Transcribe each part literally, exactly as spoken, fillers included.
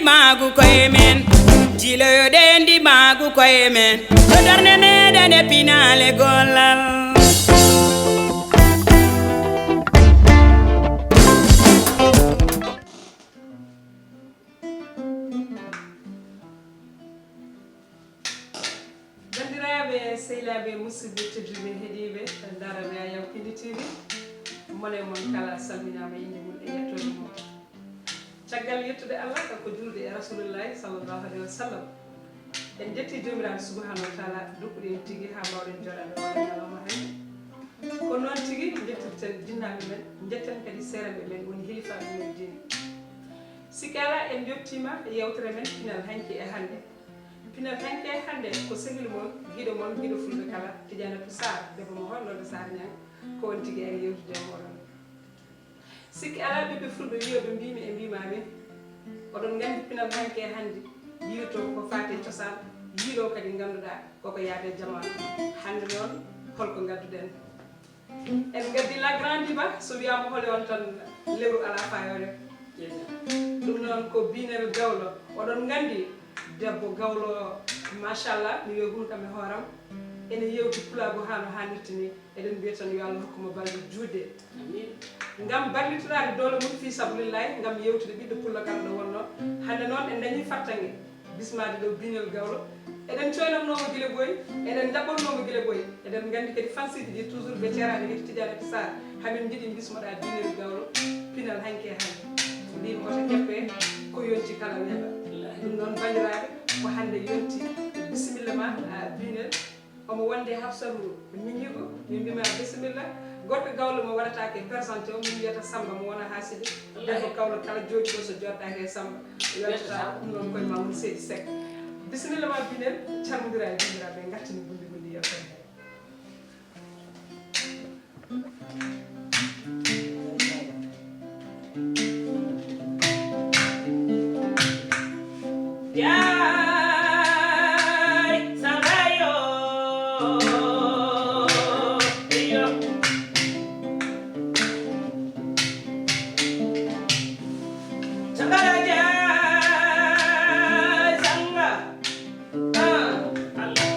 Maagu koye men, jiloyoɗen ndimaagu koye men, to darnde meɗen e pinaale gollal. Banndiraaɓe, sehilaaɓe, musidɓe tedduɓe heɗiiɓe Daara Media Yaw Pindi T V, mone mon kala salminaama innde mum e yettoode mum. Caggal yettude Allah, ko juulde e Rasulullahi sallallahu alayhi wa sallam, en njetti Joomiraaɗo subhanahu wa taala, dokkuɗo en tigi haa mbaawɗen jooɗaade oo ɗoo ñalawma hannde. Ko noon tigi njettirten jinnaaɓe men, njetten kadi seerenɓe men woni hilifaaɓe men diine. Sikke alaa, en yottiima e yeewtere men pinal hanki e hannde. Pinal hanki e hannde ko sehil mon, giɗo mon, giɗo Fulɓe kala, Tidianatou Sarr, debbo mo hoolnooɗo Sarr Niang, ko on tigi ari yewtude e mooɗon. Sikke alaa, ɓiɓɓe Fulɓe wiyooɓe mbiimi e mbiimaami, oɗon nganndi pinal hanki e hannde, yiilotoo ko faati e cosaan, yiiloo kadi ngannduɗaa koko yaade jamaanu. Hannde noon, holko ngadduɗen? En ngaddi la grande diva, so wiyaama holi on tan, lewru alaa faayoore. Ɗum noon ko Biinel Gawlo. Oɗon nganndi debbo Gawlo, machallah, mi wiya ɗum kam e hooram. Ene yewti pulaagu haa no haanirta ni. Eɗen mbiya tan yo Allah hokku mo balɗe juutɗe. Amiin. Ngam ballitoraade doole mum fii sabilillahi, ngam yewtude ɓiɗɗo pullo kala ɗo wonnoo. Hannde noon en dañii fartaŋŋe. Bismaade ɗo Biinel Gawlo. Eɗen coynatnoo mo gila boy, eɗen njaɓɓotnoo mo gila boy. Eɗen nganndi kadi fansiiɓe ɗi toujours ɓe ceeraani gila Tidianatou Sarr. Hamin njiɗi bismoɗaa Biinel Gawlo, pinal hanki e hannde. Mbiimi oto keppe, ko yonti kala weeɓa. Wallaahi. Ɗum noon, banndiraaɓe, ko hannde yonti. Bisimilla ma, a, Biinel. Omo wonde Hafsatu Miñigo, min mbima bisimilla. Goɗɗo Gawlo mo waɗataake présenté o, min mbiyata Samba mo wona haa siɗi. Wallaahi. Debbo Gawlo kala jooɗiiɗo so jooɗaaki e Samba, weltata. Weltata. Ɗum noon koye ma woni seydi Seck. Bisimilla ma Biinel, calmondira e banndiraaɓe, ngartini gunndi gunndi yewtere he. Yaay Samba yo, yo. Samba Yaay Samba. Ah, Allah.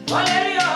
Valerio.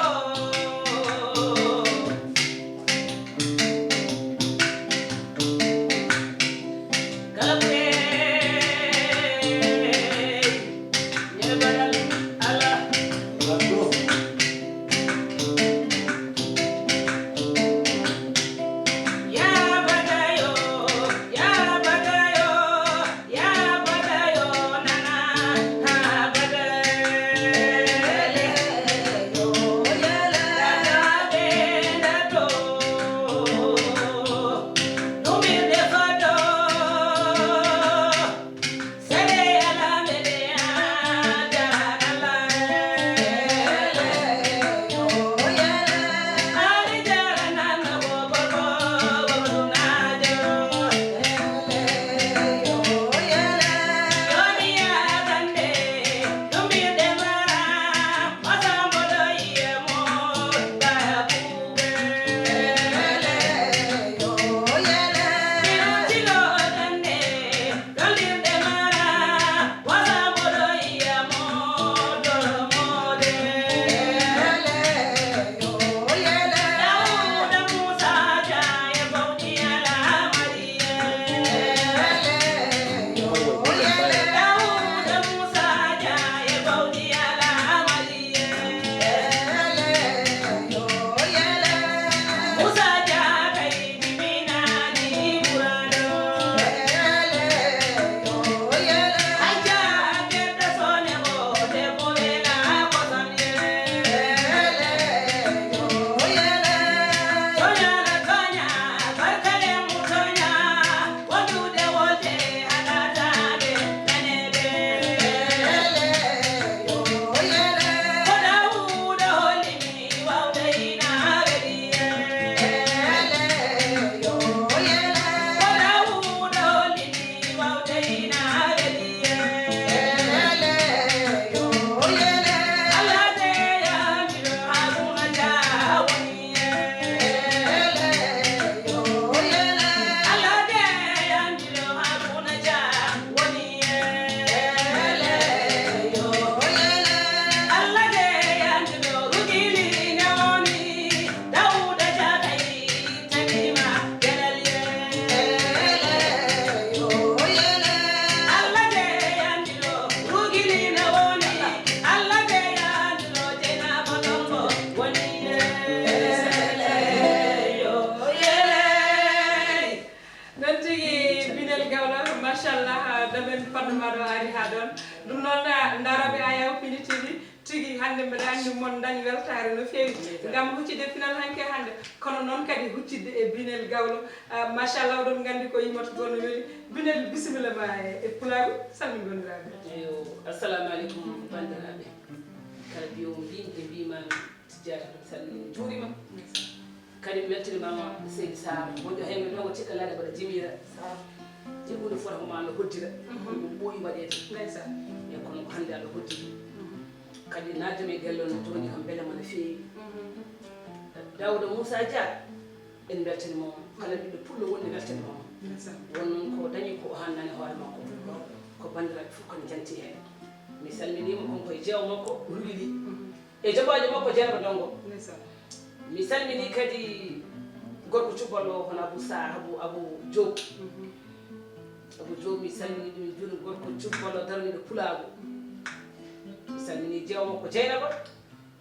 Ɗo ari haa ɗon. Ɗum noon, a, ndaaraɓe Ayaw Pini T V, tigi hannde mbeɗa anndi mon dañ weltaare no feewi. Ngam huccitde pinal hanki e hannde, kono noon kadi huccitde e Binel Gawlo. Ah, machallah, oɗon nganndi ko yimata ko no weli. Binel, bisimilla ma e, e pulaagu, salmin banndiraaɓe. Eyo, assalamu aleykum banndiraaɓe. Kala mbiyo mbimi ɓe mbima Tijjani, ɗum salmini, juurima. Kadi mi weltinimaama seydi Sar, moƴƴo heen ɗo ko cikka lade mbaɗa jimiira. Sar, e huunde fota ko ma no hoddira. Ɗum ɓooyi waɗeede. Ndeysaan. E kono ko hannde Allah hoddiri. Kadi naajam e gello no jooɗi kam mbele ma no feewi. Dawda Moussa Dia, en mbeltaniima mo. Kala ɓiɗɗo pullo wonde weltaniima mo. Ndeysaan. Won noon ko dañi ko o hannani hoore makko. Ko banndiraaɓe fof kadi njanti heen. Mi salminiima, kanko e jeewo makko, Rugili. E jogaajo makko Jeerba Dongo. Ndeysaan. Mi salmini kadi gorko cubbal o, hono Abou Sa-, Abou, Abou Diop. Abou Diop, mi salmini ɗum, juuɗe gorko cubbal o daraniiɗo pulaagu. Mi salmini jeewo makko Jeynaba.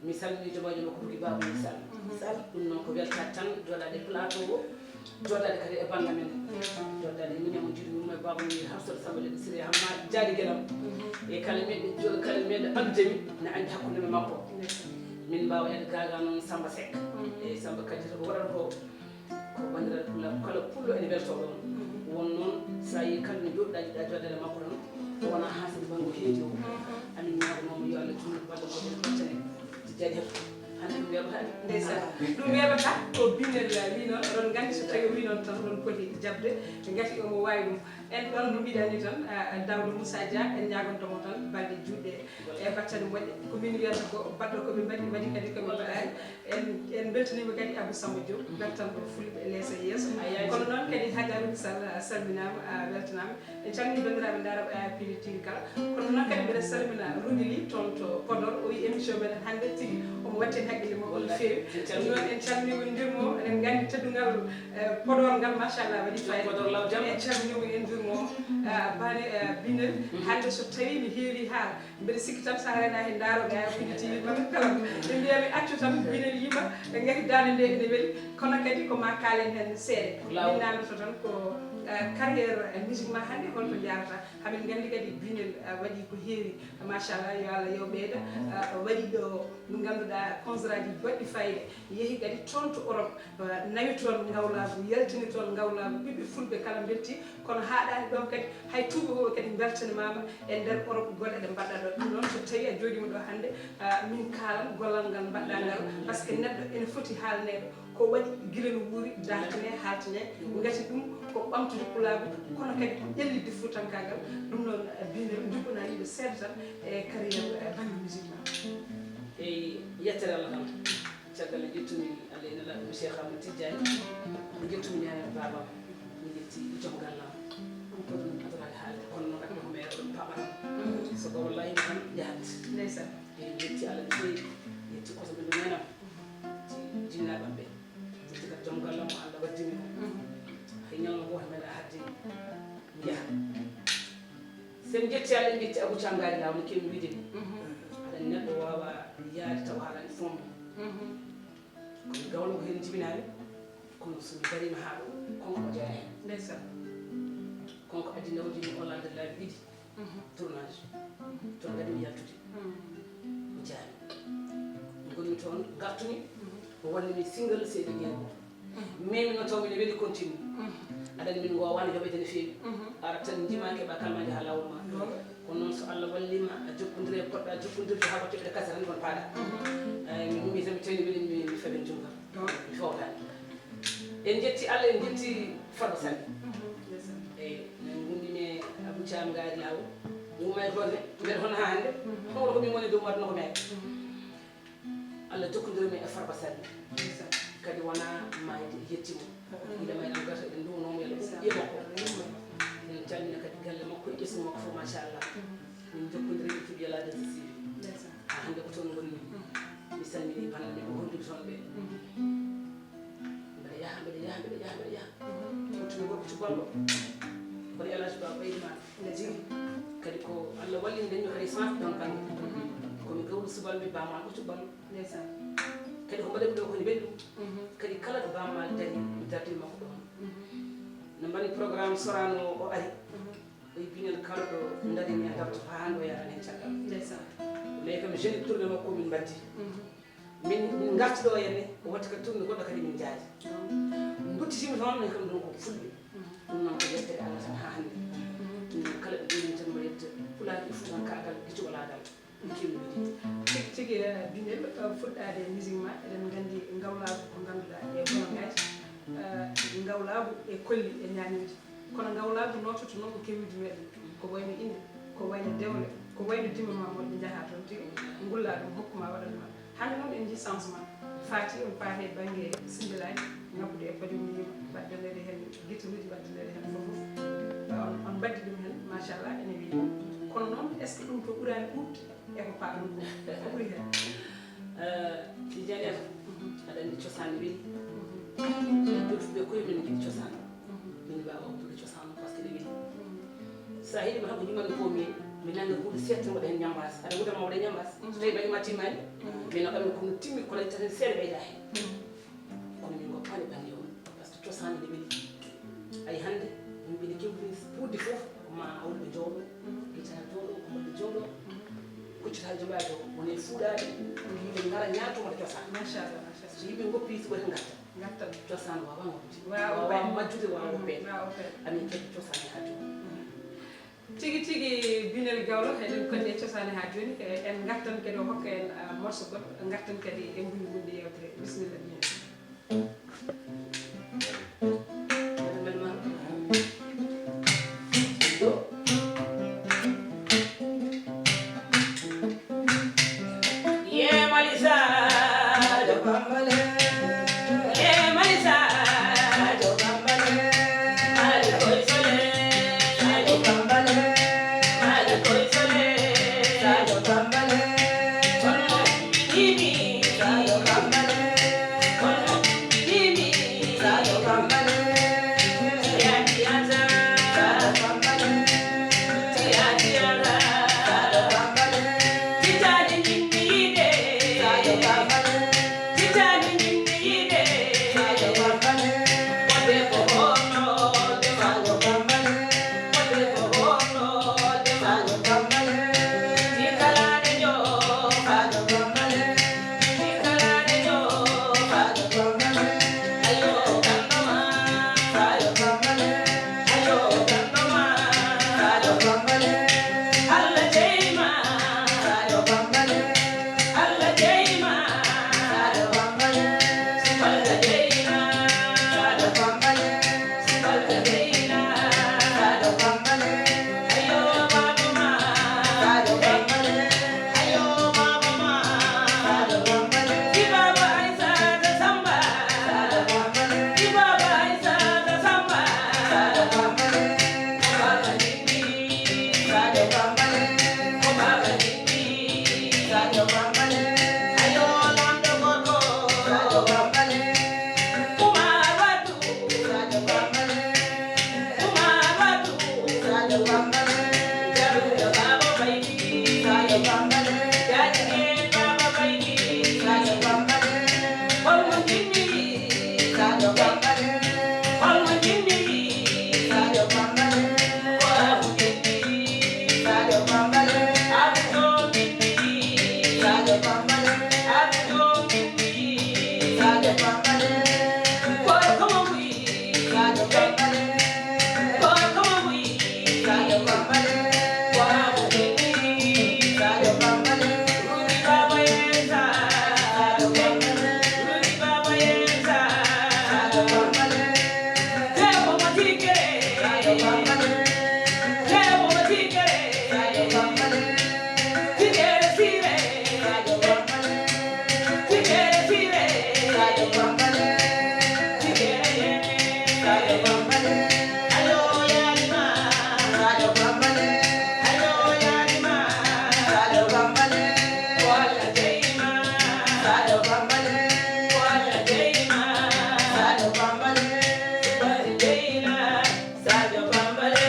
Mi salmini jogaajo makko Rugi Babou Sall. Sall, ɗum noon ko weltaade tan, jooɗaade e plateau o. Jooɗaade kadi e bannda men. Jooɗaade e miñam o jiɗmi, Ummay Baaba, mi Hafsat Samba Leɗɗe Siré Hamma Jaari Gelam. E kala meɗɗo jooɗo, kala meɗɗo anndude mi, ne anndi hakkunde men makko. Min mbaawa ƴetde gaagaa noon Samba Seck. E Samba Kadi ko waɗata ko, ko banndiraaɗo pullo, kala pullo ene weltoo ɗoon. Won noon, so a yii kala no jooɗɗaa, jiɗɗaa jooɗaade makko tan, o wonaa haa sene banngo heedi o. Amin ñaagonoo mo yo Allah juutnu balɗe moƴƴe, no battane. Tijjani Hep. Hannde ɗum weeɓataa de. Ndeysaan. Ɗum weeɓataa, ko Binel wii noon, oɗon nganndi so tawii o wii noon tan, oɗon poti jaɓde, ngati omo waawi ɗum. En ɗoon no mbiɗa ni tan, ah, Dawda Moussa Dia, en ñaagonto mo tan balɗe juutɗe e battane moƴƴe. Ko min wiyata ko baɗɗo ko ɓe mbaɗi, mbaɗi kadi ko ɓe mbaɗaani. En, en mbeltaniima kadi Abou Samba Diop, weltanɗo fulɓe lees e yeeso. Kono noon kadi Hadja Ruby Sall, a salminaama, a weltanaama. En calminii banndiraaɓe ndaaraɓe A P D T V kala. Kono noon kadi mbiɗa salmina Rugili toon to Podor. O wiyi émission meɗen hannde tigi omo watti heen hakkille makko no feewi. Ɗum noon en calminii wondirmo o. Eɗen nganndi teddungal, eh, Podor ngal, machallah, waɗi fayda. Podor law jam. En calminii mo, en njuurima mo. Ah, Bane, eh, Binel, hannde so tawii mi heewi haala, mbeɗa sikki tan so a reenaaki ndaarooɓe A P D T V maɓɓe kala. Ɓe mbiya mi accu tan, Binel yima, ɓe ngati daande nde ene weli. Kono kadi ko ma kaalen heen seeɗa. Min naamndoto tan ko, eh, carrière, eh, musique ma hannde, holto njaarata? Hamin nganndi kadi Binel, eh, waɗi ko heewi. Machallah, yo Allah yo ɓeyda. Eh, waɗi ɗo mo ngannduɗaa concert aji baɗɗi fayida. Yehi kadi toon to Europe, eh, nawi toon ngawlaagu, yaltini toon ngawlaagu. Ɓiɓɓe fulɓe kala mbelti, kono haaɗaani ɗoon kadi, hay tuubakooɓe kadi mbeltanimaama e nder Europe golle ɗe mbaɗɗa ɗo. Ɗum noon, so tawii a jooɗiima ɗo hannde, ah, min kaalan gollal ngal mbaɗɗa ngal, par ce que neɗɗo ene foti haalneede ko waɗi gila no wuuri, dartine, haaltine, ngati ɗum ko ɓamtude pulaagu, kono kadi ko ƴellitde fuutankaagal. Ɗum noon, eh, Binel, njuɓɓanaa yimɓe seeɗa tan e carrière, eh, bannge musique ma. Eyi, yettere Allah tan. Caggal nde njettumi Allah e Nelaaɗo mum Cheikh Ahmad Tidiane, njettumi ñaanal baabam, mi njetti joom gallam. Ɗum ko ɗum adorade haalde, kono noon aduna ko meere, ɗum paɓaram. So ko wallahi tan yahat. Ndeysaan. E mi yetti Allah no feewi, yetti oto ɓe ndu nenam. Ci jinnaaɓam ɓe. Yetti kadi joom gallam mo Allah waddimi o. Hay ñalawma gooto meeɗa hadde mi yaha. So en njetti Allah, en njetti Abou Thiam Ngaari Laaw, no keewmi wiyde ni. Aɗa anndi neɗɗo waawaa yahde tawa haalaani fond mum. Ko mi gawlo ko heen jibinaani, kono so mi dariima haa ɗo, kanko o jeyaa heen. Ndeysaan. Kanko addi nawdi mi Hollande laabi ɗiɗi, tournage. Toon kadi mi yaltude. Mi jaami. Ngonmi toon, ngartumi, o wanni mi single seeɗa jeego. Memi noon taw mine weli continue. Aɗa anndi min ngoowaani yoɓeede no feewi. Ara tan njimaa keɓaa kalmaaji haa laawol ma. Kono noon so Allah walliima a jokkondire e poɗɗa jokkondirde haa waɗde ɓe kasa tan kon paaɗa. Eyi, min ummi tan mi tawi no weli mi, mi fawi junngo. Mi fawtaani. En njetti Allah, en njetti Farba Sall. Eyi, min ngonndi mi e Abou Thiam Ngaari Laaw. Umma e golle, mbeɗa hono haa hannde. Hono ko min ngoni dow wadno ko meeɗa. Allah jokkondira min e Farba Sall. Kadi wonaa maayde, yetti mo. Gila may ɗam gata, eɗen nduwnooma yo Allah ɓe ɓiye makko. Eɗen calmina kadi galle makko e ɓesngu makko fof, machallah. Min jokkondiri e cuuɗi Yallah deux C V. Haa hannde ko toon ngonmi. Mi salminii banndiraaɓe wonduɓe toon ɓe. Mbeɗa yaha, mbeɗa yaha, mbeɗa yaha, mbeɗa yaha. Kono tumi gorko cuballo. Kono El Hadj Ba ɓeydi ma. Ndeysaan. Kadi ko Allah walli mi dañmi kadi chance ɗon bannge. Ko mi gawɗo subalɓe, bammaako cuballo. Ndeysaan. Kadi ko mbaɗen ɗo ko ne weli ɗum. Kadi kala ɗo bammaali dañi, mi dardi makko ɗoon. No mbaɗi programme Sorano o ari. O yibbi Minen kala ɗo darini en darto haa hannde o yaran heen caggal. Ndeysaan. Ley kam jeune tourné makko min mbaddi. Min min ngarti ɗo henne o watti kadi tourné goɗɗo kadi min jaari. Mbuttitima toon min kam ɗum ko fulɓe. Ɗum noon ko yettere Allah tan haa hannde. Min kala ɓe ɗum tan mbaɗa yetta pulaar e fuutankaagal e cukalaagal. Kewi wiide. Tigi tigi eh, Binel eh, fuɗɗaade musique ma eɗen nganndi ngawlaagu ko ngannduɗaa e bonongaaji eh, ngawlaagu e kolli e ñaañooji. Kono ngawlaagu noototo noon ko kewwidi meɗen, ko wayno innde, ko wayno dewle, ko wayno dima ma moƴƴo njaha toon tigi ngulla ɗum hokku ma waɗan ma. Hannde noon en njii changement faati on paati e bannge sinndilaaji ngabbude e pajum yima baddaleede heen gittuuji baddaleede heen fof fof on on mbaddi ɗum heen machallah ene weeyi. Kono noon est ce que ɗum ko ɓuraani ɗuuɗde e ko paaɗon ko ko ɓuri heen? Tijani en aɗa anndi cosaan weli. Ɓe ɓurtuɓe koye men njiɗi cosaan. Min mbaawa hoppude cosaan par ce que ɗe weli. So a heɗima tan ko ñumanmi ko min mi nannga guuɗo seeɗa tan waɗa heen ñambaas aɗa wuda ma waɗa ñambaas so tawi ɓaɗima timmani. Min no ɓammi kono timmi kono itta heen seeɗa ɓeyda heen. Kono min ngoppaani bannge on par ce que cosaan ene weli. Ay hannde yimɓe ne kewɗini puudde fof ma awɗo ɓe jooɗo. Gitana jooɗo ko mbaɗi jooɗo. Kuccata joɓaade o woni e fuuɗaade. Yimɓe ngara ñaatomaɗa cosaan. Machallah machallah. So yimɓe ngoppi si woni ngarta Ngartan. Cosaan wawa ngoppude Wawa wawa oppeede. Majjude wawa oppeede. Wawa oppeede. Amin kadi cosaan e haajo. Tigi tigi Binel Gawlo eɗen kondi e cosaan e haa jooni en ngartan kadi o hokka en morso goɗɗo ngartan kadi e mbundi mbundi yewtere bisimilla Binel.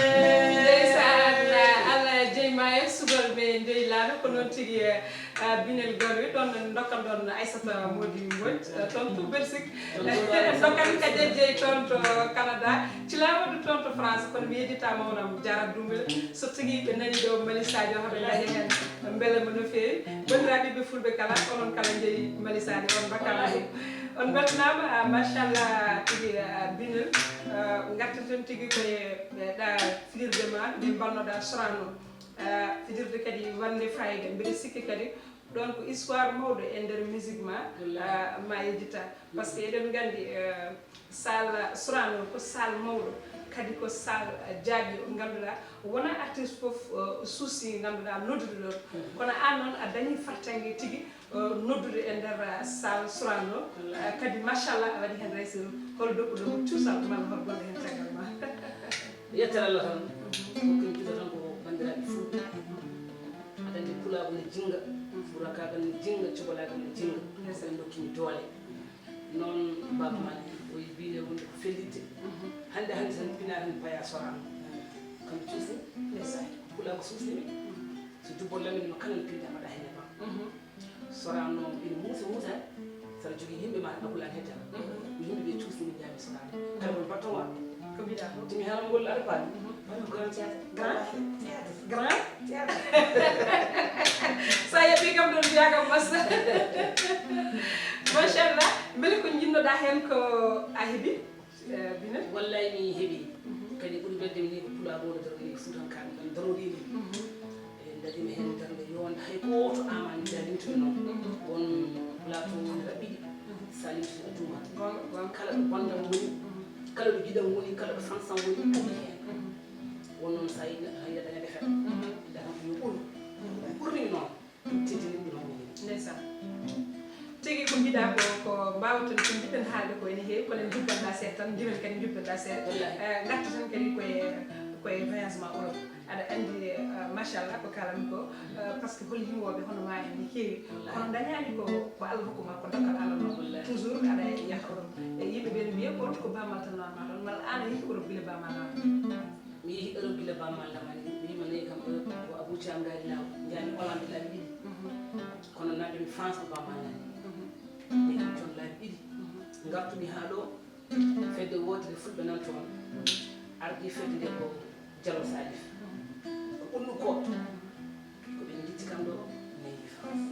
Ndeysaan, Allah jeyma e subalɓe ndeylaaɗo ko noon tigi. Binel Galway, ɗon en ndokkan ɗon Aissata Mody Mbodj, eh, toon to Belgique. Ndokkami Kadiata Dieye toon to Canada. Ci laawoɗo toon to France, kono mi yejjitaama wonam Diarra Doumbouya. So tigi ɓe nani ɗo Mali Sadio, haɓe ndaña heen mbelema no feewi. Banndiraaɓe ɓe Fulɓe kala, onon kala njeyi Mali Sadio, on mbakkaama ɗum. On mbeltanaama, ah, machallah, tigi, ah, Binel, ah, ngartaten tigi koye, eh, ɗa fijirde ma, nde mbannoɗa Sorano. Ah, fijirde kadi wande fayida. Mbeɗa sikki kadi ɗon ko histoire mawɗo e nder musique ma, ah, ma yejjita. Parce que eɗen nganndi, eh, salle Sorano ko salle mawɗo, kadi ko salle, eh, jaaɓiiɗo, ngannduɗaa wonaa artiste fof, eh, suusi, ngannduɗaa, noddude ɗon. Kono aan noon a dañii fartaŋŋe tigi, eh, noddude e nder, eh, salle Sorano. Eh, kadi machallah a waɗi heen réussir. Hol doppu ɗo cuusal malla hol golle heen caggal ma? Yettere Allah tan. Ko ken cuusa tan ko banndiraaɓe Fulɓe. Aɗa anndi pulaagu ne jinnga, furakaagal ne jinnga, cubalaagal ne jinnga. Ko ɓen ndokkimi doole. Noon Baaba Maal o yi biine wonde ko fellitde. Hannde hannde tan pinaare hannde paya Sorano. Kam cuusni. Ndeysaan. Pulaagu suusni mi. So jubbol lamin ma kala no pinɗa mbaɗa heen e ma. Sorano ina muusa, muusa, saɗa jogii yimɓe ma, a hulan hedde. Ko yimɓe ɓe cuusni min njaami Sorano. Kala ko mi battowa. Ko mbiɗa ko? Timi haala ngol aɗa paami. Wano grand théâtre. Grand théâtre. Grand théâtre. Sa yeɓi kam ɗon mbiya kam massa. Machallah. Mbele ko njiɗnoɗa heen ko a heɓi? Eh, Bine? Wallay mi heɓi. Kadi ɓuri belɗe mi ni ko pulaagu woni darde ni ko fuutankaaɓe tan darodiimi. E darima heen darnde yonde hay gooto ama mi da limtude noon. Won plateau woni raɓɓiɗi. Sa limtude a tuuma. Gonga, gonga. Kala ɗo bonndam woni, kala ɗo giɗam woni, kala ɗo fansam woni, ɗum heen. Won noon sa yiɗi neɗɗo hay daña defet. Yiɗa kam ko yo ɓuru. Ɓurni mi noon. Teddinirɗe mawɗe. Ndeysaan. Tigi ko mbiɗa ko, ko mbaawten, ko mbiɗen haalde ko ene heewi, kono en jubbanɗa seeɗa tan, ndimen kadi jubbanɗa seeɗa. Wallahi. Eh, ngartaten kadi koye, koye voyage ma Europe. Aɗa anndi, eh, machallah, ko kalanmi ko, eh, parce que hol yimooɓe hono ma en ne heewi. Wallahi. Kono dañaani ko, ko Allah hokku ma, ko dokkal Allah noon. Wallahi. Toujours aɗa yaha Europe. E yimɓe ɓe mbiya ko on ko Bamal tan nawat ma toon, malla aan a yehi Europe gila Bamal nawat? Mi yehi Europe gila Bamal nawani. Mi yima nayi kam Europe ko Abou Thiam Gari Law. Njaami Hollande laabi ɗiɗi. Kono naatde mi France ko Bamal nawani. Mi yehi toon laabi ɗiɗi. Ngartumi haa ɗo. Fedde wootere fulɓe nan toon. Ardii fedde nde ko Jalo Salif. Ko ɓunnu ko. Ko ɓe njitti kam ɗo, nayi France.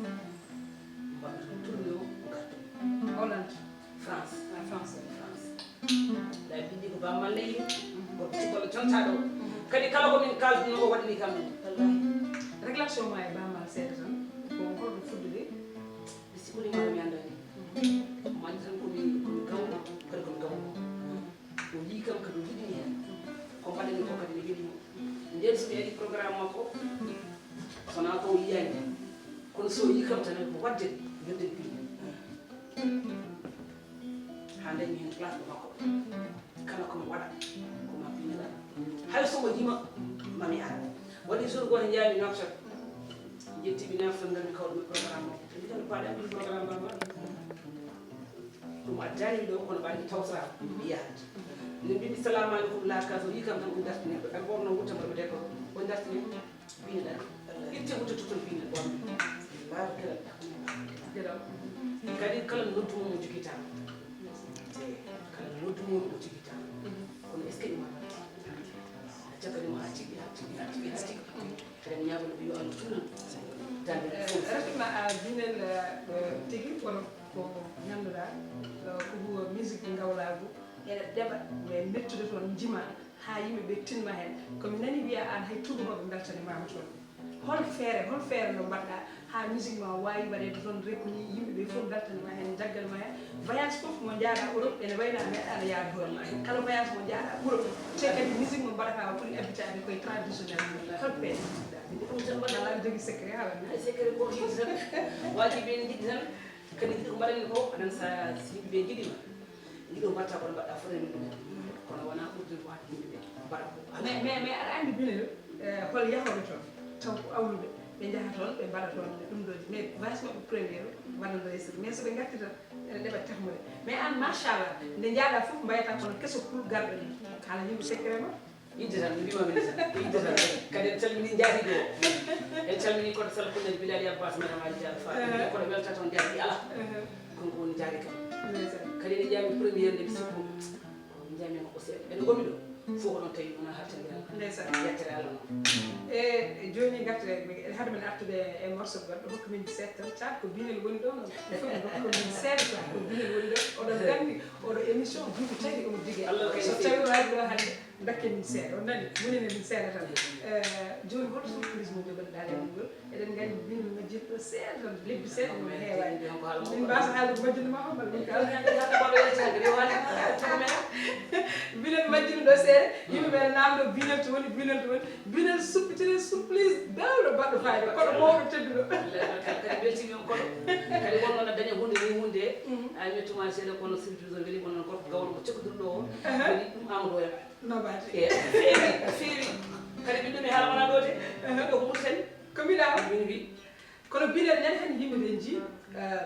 Mbaɗmi toon tournée o, ngartumi. Hollande? France. Ah, France. France. Laabi ɗiɗi ko Bamal nayi, ko cuballo contaɗo. Kadi kala ko min kalduno o waɗani kam ɗum. Wallahi. Relation ma e Bamal seeɗa tan, ko holɗo fuɗɗude? Mi sikkude ma mi anndani. Omo anndi tan ko mi, ko mi gawɗo, kadi ko mi gawɗo. O yii kam kadi o yiɗi mi heen. Ko mbaɗen ko kadi mi yiɗi mo. Ndeen so mi ari programme makko, so wonaa ko o yiyaani. Kono so o yii kam tan ko waɗde, yodde mi piine. Haa dañmi heen place makko. Kala ko mi waɗa, ko ma piine ɗam. Hay so o yima, ma mi ara. Waɗi jour gooto njaami Nouakchott. Njetti mi Nouakchott ngarmi kawɗo mi programme makko. Mbiɗen paɗa mi programme makko. Ɗum addaani ɗo kono ɓaɗi tawtara mi yahat. Nde mbimi salamu aleykum la case o yi kam tan ɗum dartini. Ɓe ɓorno wutte mbaɗa ɓe ko o dartini. Piine ɗan itte wutte totton piine ɓorno. Kadi kala noddu mo mo jogita. Kala noddu mo mo jogita. Kono est ce que ɗum a caggal mo ha tigi ha tigi ha tigi ha tigi. Eɗen ñaago ɗum yo Allah tunu dande fof. Ratima a binel tigi kono ko ñamdoɗa ko huwa musique ngawlagu. Ene ɗeɓa mais mettude toon jima ha yimɓe ɓe tinma hen. Komi nani wiya an hay tuubakoɓe beltanimama toon. Hol feere hol feere no mbaɗɗa ha musique ma wawi waɗede toon rekoni yimɓe ɓe fof beltanima hen jaggal ma hen? Voyage fof mo jaaɗa Europe ene wayno a meeɗa aɗa yaada hoore ma hen. Kala voyage mo jaaɗa Europe te kadi musique mo mbaɗata o ɓuri abbitade koye traditionnel. Hol peeje mbaɗɗa? Ɗum tan mbaɗa ala jogui secret haala ni. Ay secret ko yiɗi tan wajiɓe ne jiɗi tan. Kadi jiɗi ko mbaɗanmi ko aɗan sa yimɓe ɓe jiɗima. Jiɗo mbatta kono mbaɗɗa foti min ɗum kono wona ɓurde ko waɗde yimɓe ɓe mbaɗa ko. Mais mais mais aɗa andi binel hol yahoɓe toon taw ko awluɓe ɓe jaha toon ɓe mbaɗa toon ɓe ɗum ɗoji mais voyage maɓɓe premier waɗano réussir mais soɓe gatti tan ene ɗeɓa tahmude mais an machallah nde jaaɗa foof mbayata kono keso pul garɗo ni kala yimɓe secret ma. Yidde tan, mi wiima min tan, ko yidde tan. Kadi en calmini njaatiiɗo o. En calmini koɗo Sala Kollel Bilali Abbas, Madame Ali Diallo Fall. Koɗo welta toon jaati alaa. Kanko woni jaari kam. Kadi ene ƴaami première nde mi sikku. Ko mi ƴaami ko seeɗa. Ene gomi ɗo. Fof ko ɗon tawi wona hartande Allah. Yettere Allah noon. E jooni garte, hade men artude e morceau goɗɗo, hokku min seeɗa tan. Caat ko binel woni ɗo noon. Fof ko min seeɗa tan, ko binel woni ɗo. Oɗon nganndi, oɗo émission, duuɓi tawi omo dige. So tawi o ari ɗo hannde, dokke min seeɗa. On nani? Woni ne min seeɗa tan. Eh, jooni, hol surprise mo jogotoɗaa e ngol? Eɗen nganndi binel majjinɗo seeɗa tan, lebbi seeɗa, ɗum heewaani. Min mbasa haalde ko majjinɗo ma, Hombal, min kala. Binel majjinɗo seeɗa, yimɓe ɓe naamno binel to woni, binel to woni. Binel suppitini surprise, dawɗo baɗɗo fayda, kono mawɗo tedduɗo. Kadi beltimi on koɗo. Kadi wonno na daña hunde ni hunde. A mi tuma seeɗa kono surprise o weli, wonno gorko gawno ko cokkodurɗo o. Weli ɗum Amadou Oya. No mbaɗi? E, feewi, feewi. Kadi min ɗum mi haala wona ɗo de. Min ɗo ko Mauritanie. Ko mbiɗa? Min mbi. Kono binel ñande hannde yimɓe ɓe njii, eh,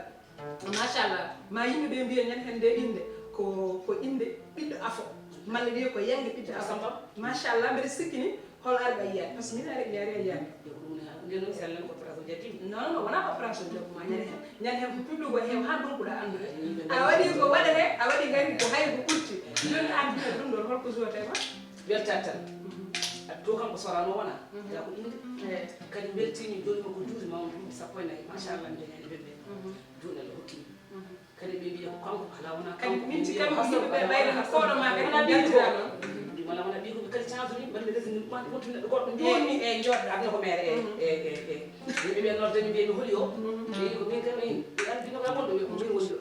machallah, ma yimɓe ɓe mbiya ñande hannde nde innde ko, ko innde ɓiɗɗo afo. Malla wiye ko yannge ɓiɗɗo afo. Samba. Machallah, mbeɗa sikki ni hol ari ɓa yiyaani. Par ce que min ari mi ari a yiyaani. Nde noon si Allah ko opération jatimi. Non, non, wona opération jatimi ma ñande hannde. Ñande hannde ko public o heewa haa ndonkuɗa anndude. A waɗi ko waɗete, a waɗi kadi ko hay ko ɓurti. Jooni an mbiyata ɗum ɗon, holko jouete ma? Weltaade tan. Addu kanko sorano wona. Mhm. Ya ko innde. Eh. Kadi mbeltimi jooni mo ko juuti ma on duuɓi sappo e nayi. Machallah, mi dañani ɓe ɓe. Mhm. Juuɗe Allah hokkimi. Mhm. Kadi ɓe mbiya ko kanko, ala wona kadi kanko. Min ci kamɓe yimɓe ɓe ɓayde no koɗo ma ɓe wona ɓiy ko. Wala wona ɓiy ko ɓe kadi chance ni, mbaɗmi resi ni, ma wontu neɗɗo goɗɗo. Jooni e joɗɗo. Aduna ko mere, e, mhm, e, e, e. Yimɓe ɓe nodda mi mbiya mi holi o. Mhm. Ɓe ko min kam en. Ɓe an bino kam wonɗo ɓe ko min woni ɗo.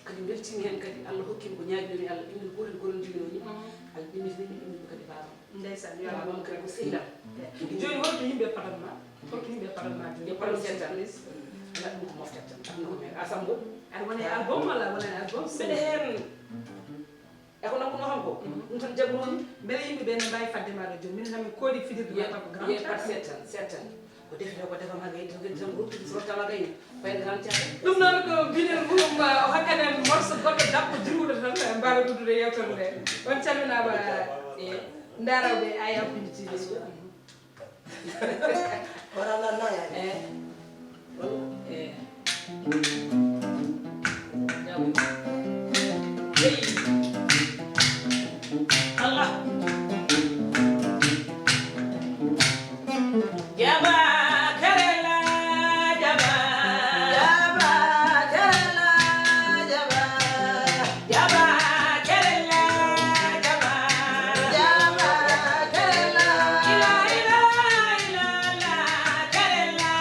Kadi mbeltimi heen kadi, Allah hokkimi ko ñaaginoomi Allah, ɓinngel gootel gollondirmi woni, mhm, Allah ɗimmitinii mi, ɗimmitinii kadi baaba. Ndeysaan, yo Allah. Baaba am kadi ko sehil am. Jooni, holto yimɓe padat ma? Holto yimɓe padat ma jooni? Yo padat seeɗa tan. Surprise. Mbaɗ ɗum ko mofte tan, ɗum ko mere. A Sambo? Aɗa wona e album walla a wona e album? Mbeɗa heen. E ko nannggunoo kam ko? Mhm. Ɗum tan jaɓnoomi. Mbele yimɓe ɓe ne mbaawi fadde ma ɗo jooni? Min tan min koodi fijirde ma tan ko grand théâtre. Par seeɗa tan, seeɗa tan. Ko defetee ko defama gayni, to gayni tan ruttude so rottama gayni, fayde tan caka. Ɗum noon ko binel mum, o hokkat en morceau goɗɗo dappo diwɗo tan, en mbaawa ruttude yewtere nde. On calminaama e ndaarooɓe Aya Pindi T V. Wala la noya. Eh. Eh. Allah. Jaba kerela, jaba. Jaba kerela, jaba. Jaba kerela, jaba. Jaba kerela. Ila, ila, ila, la, kerela,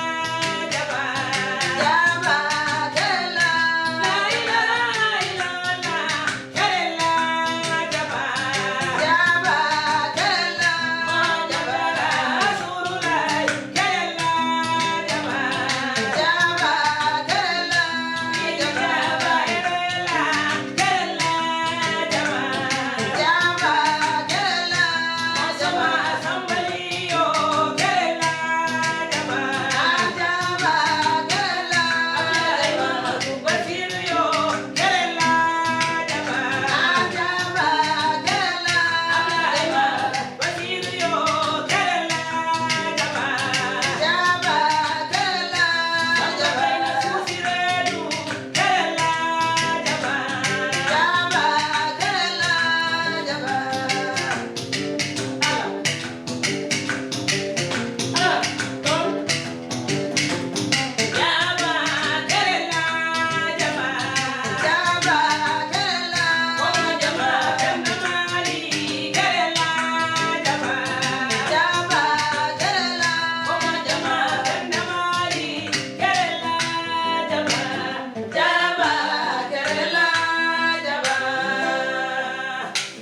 jaba. Jaba kerela. La, ila, ila, la.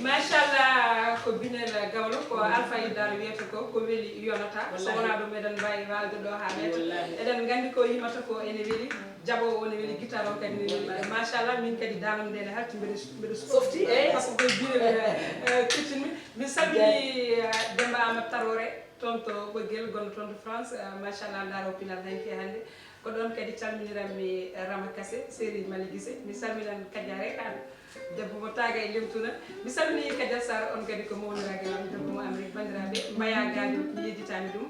Machallah, ko Binel Gawlo, ko Alpha Idar wiyata ko, ko weli yonata. So wonaa ɗum, eɗen mbaawi waalde ɗo haa ɓeeta. Eɗen nganndi ko yimata ko ene weli, jaɓoowo o ne weli, guitare o kadi ne weli. Machallah, min kadi daande nde ne halti, mbeɗa, mbeɗa softi, eyi, par ce que koye Binel, eh, eh, kettinmi. Mi salmini, eh, Demba Amadou Tarore, toon to Ɓoggel, gonɗo toon to France. Eh, machallah, ndaaro pinal hanki e hannde. Ko ɗon kadi calminiranmi Rama Kase, Seri Mali Gise. Mi salminan Kadia Rekan, debbo mo Taga e Limtuna. Mi salmini Kadia Sarr, on kadi ko mawniraagal am, debbo mo Amérique. Banndiraaɓe, mbaya gaani mi yedditaani ɗum.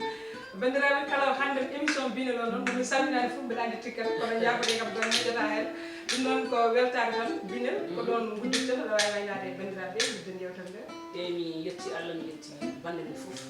Banndiraaɓe, kala hannde émission Binel o noon, mo mi salminaani fof, mbiɗa anndi tikkat, kono njaafoɗe kam ɗon miijata heen. Ɗum noon ko weltaare tan, Binel, ko ɗoon nguddirten, aɗa waawi waynaade e banndiraaɓe, ngudden yeewtere nde. Eeyi, mi yetti Allah, mi yetti bannde men fof.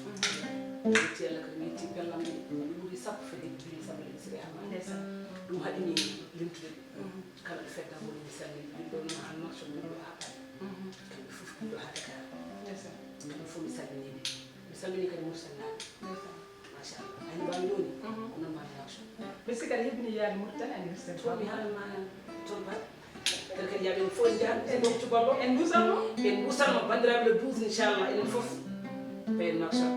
Mi yetti Allah kadi, mi yetti pellam, mi ɓuri sappo fedde, mi sappo e siriyama. Ndeysaan. Ɗum haɗi mi limtude ɓe. Mhm. Kala ɗo fedda woni, mi salmini ɓe. Ɗum ɗo noon, hannde noon, so min ɗo haa Paris. Mhm. Kamɓe fof ɗum ɗo haa Dakar. Ndeysaan. Kamɓe fof mi salmini ɓe. Mi salmini kadi Mauritanie naaɓe. Ndeysaan. Machallah. Ani mbawi joni? Mhm. Ko noon mbawi action. Merci kadi hebbini yaade Mauritanie anniversaire. To mi haala ma toon ba. Kadi kadi yaade fof en jaan, en ɗo cuballo. En dusanno. En dusanno bandiraɓe le douze inchallah, enen fof. Ɓen maksa.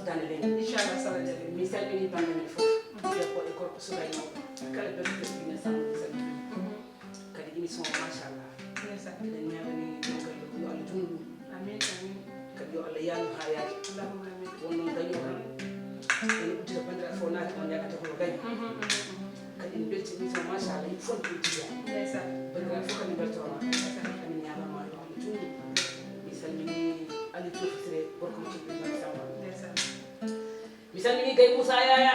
Dande len. Inchallah, sala jaaɓi. Mi salmini bande men fof. Debbo e gorko, suka e mawɗo. Kala berɗo ɓe ɓiɓɓe Samba, mi salmini. Mhm. Kadi émission o, machallah. Ndeysaan. Eɗen ñaagani ɗum kadi yo Allah juutnu ɗum. Amin, amin. Kadi yo Allah yaalu haa yaaja. Allahumma amin. Won noon gaño tan. Ene uddita banndiraaɓe fof naati on yaakata hono gaño. Mhm, mhm, mhm. Kadi en mbelti émission, machallah, yimɓe fof ne uddita. Ndeysaan. Banndiraaɓe fof kadi mbeltooma. Ndeysaan. Amin ñaagama yo Allah juutnu. Mi salmini Ali Tofi Sire, gorko mo Cekki Ibrahima Samba. Ndeysaan. Mi salmini Gay Moussa Yaya.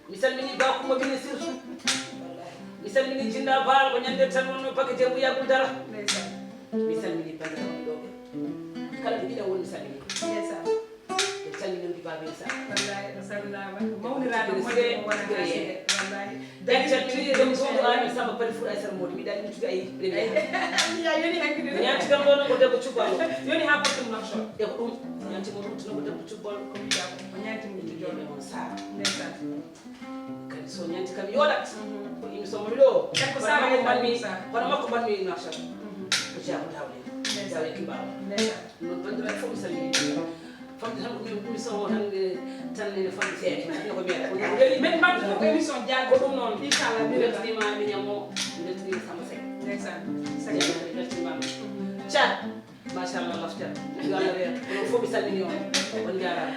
Mi salmini Bakumba Bine Sirtu. Mi salmini Jinda Baal, ko ñande tan wonno Bakka Jeebu Yagul Dara. Ndeysaan. Mi salmini banndiraaɓe ɗo ɓe. Kala ɓe giɗa won mi salmini. Ndeysaan. Ɓe calmini Modi Babe Sa. Wallahi, o salminaama. Mawniraaɗo moƴƴo mo wona haa sire. Wallahi. Dari calmini ɗum ɗo Amin Samba Bari Fur Aysara Modi. Mi ɗaɗi mi tuga ay premier. Ay, ya yoni hanki de. Ñaati kam ɗo ko debbo cubbalo. Yoni haa portum nafso. E ko ɗum. Ñaati mo rutti no ko debbo cubbalo. Ko mi jaabo. O ñaati mo rutti joɗo. Mo sa. Ndeysaan. Kadi so ñaati kam yoɗat. Mhm. Ko imi so mo ɗo. Takko Sara e Sara. Kono makko mbanmi nafso. Mhm. Ko jaabo dawle. Ndeysaan. Dawle kimbawa. Ndeysaan. Non banndiraaɓe fof mi salmini. Famde tan ko min ɓuri somo tan, eh, tan ene famde seeɗa. Tan ko mbiyaɗa. Ko ɗum weli. Men mbaɗde fof ko émission jaago ɗum noon. Inchallah, mi weltaniima Amin Ñammo, mi weltaniima Samba Seck. Ndeysaan. Seck. Jeeɗa, mi weltaniima. Mhm. Thiat, machallah, lafcat. Yo Allah reer. Onon fof mi salmini on. On njaaraama.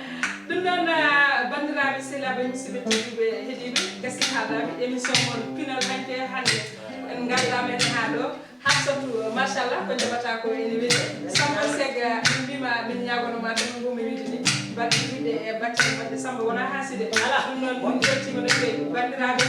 Ɗum noon, ah, banndiraaɓe, sehilaaɓe, musidɓe tedduɓe, heɗiiɓe, gasi haalaaɓe émission mon Pinal Hanke hannde. En ngardaama heen haa ɗo. Hafsatu, machallah, ko jaɓata ko ene weli. Samba Sega, min mbima min ñagono ma tan, ko mi wiide ni. Mbaɗi wiide e batte, batte Samba wona haside. Ala. Ɗum noon, min beltima no feewi. Banndiraaɓe,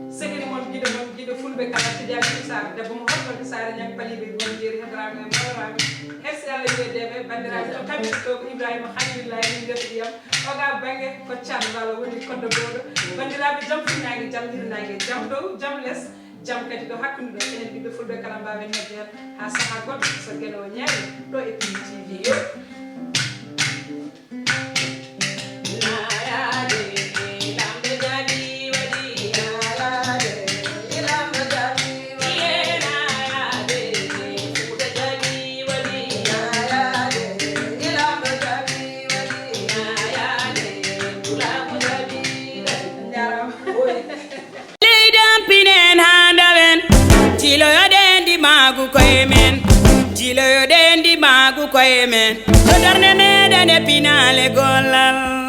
segini mon, giɗo mon, giɗo fulɓe kala, Tidiane Sarr, debbo mo horɗo Sarr, ñang paliɓe, mon jeeri heɗoraaɓe e mawraaɓe. Hersi Allah yeedeɓe, banndiraaɓe to kamɓe to ko Ibrahima Khalilillahi, min mbiyata ɗiyam. Oga bannge ko Thiat Balo woni koddo gowɗo. Banndiraaɓe, jam fuɗnaange, jam hirnaange, jam dow, jam les. Jam kadi ɗo hakkunde ɗo, enen ɓiɓɓe fulɓe kala mbaawen nodde heen haa sahaa goɗɗo, so Geno o ñaawi, ɗo e Pindi T V. Yo. Njaaraama. Leydi am pinen haa ndawen, jiiloyoɗen ndimaagu koye men, jiiloyoɗen ndimaagu koye men. Ko darnde meɗen e pinaale gollal.